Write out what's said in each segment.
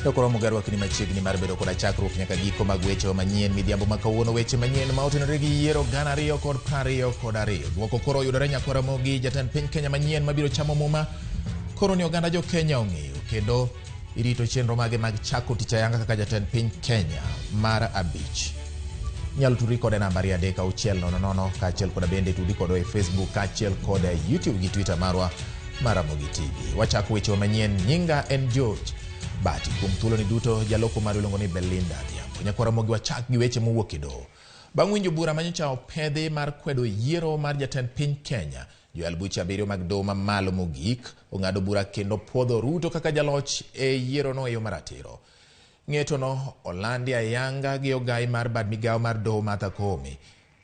To koro mogarwakni machiegni mar bedo koda chakruok nyaka giko mag weche manyien midhiambo ma kawuono, weche manyien ma otenore gi yiero 2022. Dwoko koro oyudore nyakwara Ramogi, jatend piny Kenya manyien mabiro chamo muma. Koro ni oganda jo Kenya ong'eyo kendo irito chenro mage mag chako tich ayanga kaka jatend piny Kenya mar abich. Inyalo tudri kode namba 23600 kaachiel koda bende tudi kodwa e Facebook kaachiel kod YouTube gi Twitter marwa mar Ramogi TV. Wachako wechewa manyien, nyinga en George Bati. Kuom thuoloni duto jaloko marwa iluongo ni Belinda Adhiambo. Nyakwar Ramogi, wachak gi weche mowuok e doho. Bang' winjo bura manyocha opedhi mar kwedo yiero mar jatend piny Kenya, joyal buche abiriyo mag doho mamalo mogik ong'ado bura kendo puodho Ruto kaka jaloch e yierono e yo maratiro. Ng'etono olandi ayanga gi ogai mar bad migawo mar doho Martha Koome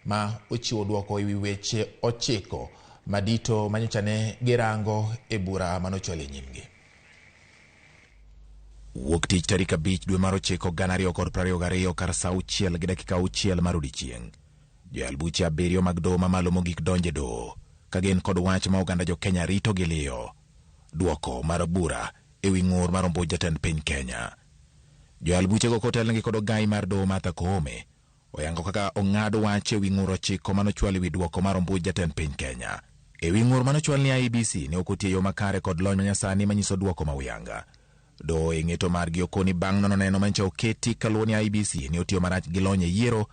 ma ochiwo dwoko ewi weche 9 madito manyocha ne girango e bura manochwal e nyimgi. Wuok tich tarik 5 dwe mar 9 2022 kar saa 6:06 mar odiechieng'. Joyal buche 7 mag doho mamalo mogik donje doho ka gin kod wach ma oganda jo Kenya rito gi liyo. Dwoko mar bura ewi ng'ur mar ombuch jatend piny Kenya. Joyal buchego kotelnegi kod ogai mar doho Martha Koome oyango kaka ong'ad wach ewi ng'ur 9 manochwal ewi dwoko mar ombuch jatend piny Kenya. Ewi ng'ur manochwal ni IEBC ne ok otiyo e yo makare kod lony manyasani manyiso dwoko ma uyanga. Doho e ng'eto margi okoni bang' nono neno manyicha oketi kaluwo ni IEBC ne otiyo marach gi lony e yiero,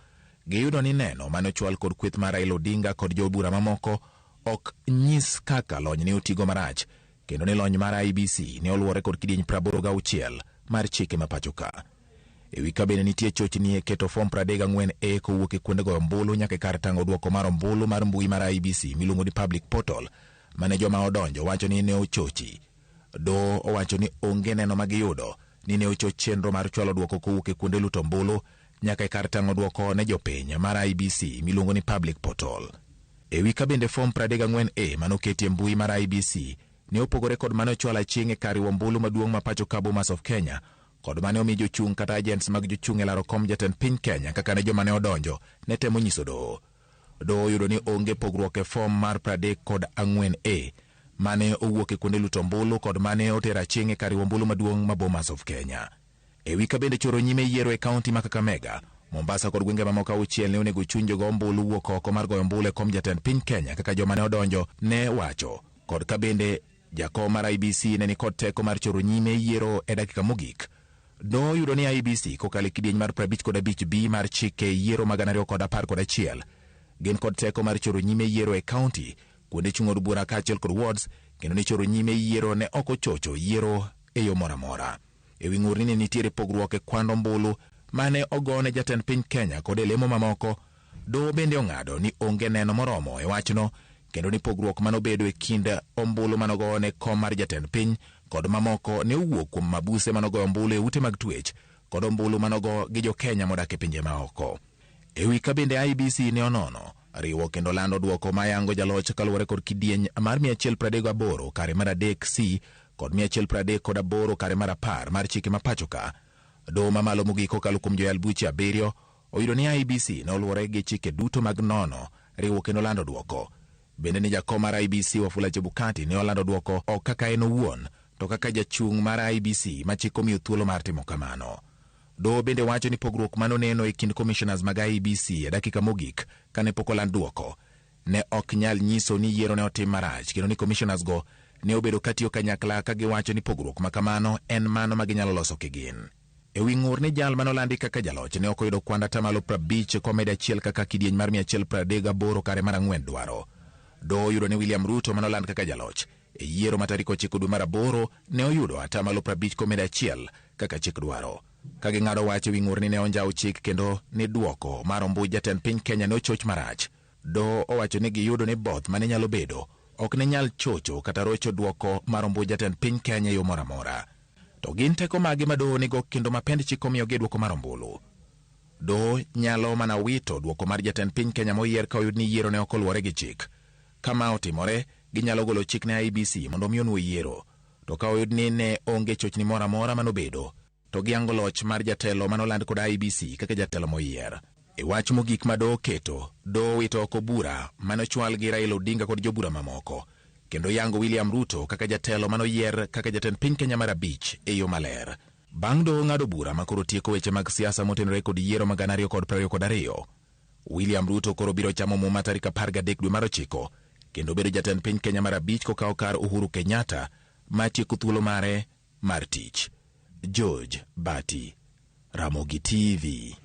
giyudo ni neno manochwal kod kweth mar Raila Odinga kod jobura mamoko ok nyis kaka lony ne otigo marach, kendo ni lony mar IEBC ne oluwore kod kidieny 86 mar chike ma pacho ka. Ewi ka bende nitie chochni e keto fom 34A kowuok e kuonde goyo ombulu nyaka e kar tang'o dwoko mar ombulu mar mbui mar IEBC miluongo ni public portal mane joma odonjo wacho ni ne ochochi. Doho owacho ni onge neno ma giyudo ni ne ochoch chenro mar chwalo dwoko kowuok e kuonde luto ombulu nyaka e kar tang'o dwoko ne jopiny mar IEBC miluongo ni public portal. Ewi ka bende fom 34A manoketi e mbui mar IEBC ne opogore kod mane ochwal aching' e kar riwo ombulu maduong' ma pacho ka Bomas of Kenya kod mane omi jochung' kata agents mag jochung' e laro kom jatend piny Kenya kaka ne joma ne odonjo ne temo nyiso doho. Doho oyudo ni onge pogruok e fom mar 34A mane owuok e kuonde luto ombulu kod mane otero aching' e kar riwo ombulu maduong' ma Bomas of Kenya. Ewi ka bende choro nyime yiero e kaunti ma Kakamega, Mombasa kod gwenge mamoko 6 ne onego chuny jogo ombulu wuok oko mar goyo ombulu e kom jatend piny Kenya kaka joma ne odonjo ne wacho, kod ka bende jakom mar IEBC ne nikod teko mar choro nyime yiero e dakika mogik. Doho oyudo ni IEBC kokalo e kidieny mar 55B mar chike yiero mag 2011 gin kod teko mar choro nyime yiero e kaunti, kuonde chung' od bura kaachiel kod wards, kendo ni choro nyime yiero ne ok ochocho yiero e yo moro amora. Ewi ng'ur ni ne nitiere pogruok e kwand ombulu mane ogone jatend piny Kenya kod e lemo mamoko, doho bende ong'ado ni onge neno moromo e wachno, kendo ni pogruok manobedo e kind ombulu manogone kom mar jatend piny kod mamoko ne owuok kuom mabuse manogoyo ombulu e ute mag twech kod ombulu manogo gi jo Kenya modak e pinje maoko. Ewi ka bende IEBC ne onono riwo kendo lando dwoko mayango jaloch kaluwore kod kidieny mar 138 kare mar 3 C kod 138 kare mar 10 mar chike ma pacho ka. Doho mamalo mogik kokalo kuom joyal buche 7 oyudo ni IEBC ne oluwore gi chike duto mag nono riwo kendo lando dwoko. Bende ni jakom mar IEBC Wafula Chebukati ne olando dwoko ok kaka en owuon to kaka jachung' mar IEBC ma chik omiyo thuolo mar timo kamano. Doho bende wacho ni pogruok manoneno e kind commissioners mag IEBC e dakika mogik kane pok oland dwoko ne ok nyal nyiso ni yiero ne otim marach, kendo ni commissioners go ne obedo katiyo kanyakla ka giwacho ni pogruok ma kamano en mano ma ginyalo loso kigin. Ewi ng'ur ni jal manolandi kaka jaloch ne ok oyudo kwand atamalo 50 komed achiel kaka kidieny mar 138 kare mar 4 dwaro. Doho oyudo ni William Ruto manoland kaka jaloch e yiero ma tarik 9 dwe mar 8 ne oyudo atamalo 50 komed achiel kaka chik dwaro. Ka ging'ado wach ewi ng'ur ni ne onjaw chik kendo ni dwoko mar ombuch jatend piny Kenya ne ochoch marach, doho owacho ni giyudo ni both mane nyalo bedo ok ne nyal chocho kata rocho dwoko mar ombuch jatend piny Kenya e yo moro amora. To gin teko mage ma doho nigo kendo ma pend chik omiyogi e dwoko mar ombulu? Doho nyalo mana wito dwoko mar jatend piny Kenya moyier ka oyud ni yiero ne ok oluwore gi chik. Ka ma otimore, ginyalo golo chik ne IEBC mondo omi onwo yiero. To ka oyud ni ne onge chochni moro amora manobedo, to giyango loch mar jatelo manoland kod IEBC kaka jatelo moyier. E wach mogik ma doho oketo, doho owito oko bura manochwal gi Raila Odinga kod jobura mamoko, kendo yango William Ruto kaka jatelo manoyier kaka jatend piny Kenya mar 5 e yo maler. Bang' doho ng'ado bura ma koro tieko weche mag siasa motenore kod yiero mag 2022, William Ruto koro biro chamo muma tarik 13 dwe mar ochiko kendo bedo jatend piny Kenya mar abich kokawo kar Uhuru Kenyatta ma tieko thuolo mare mar tich. George Bati, Ramogi TV.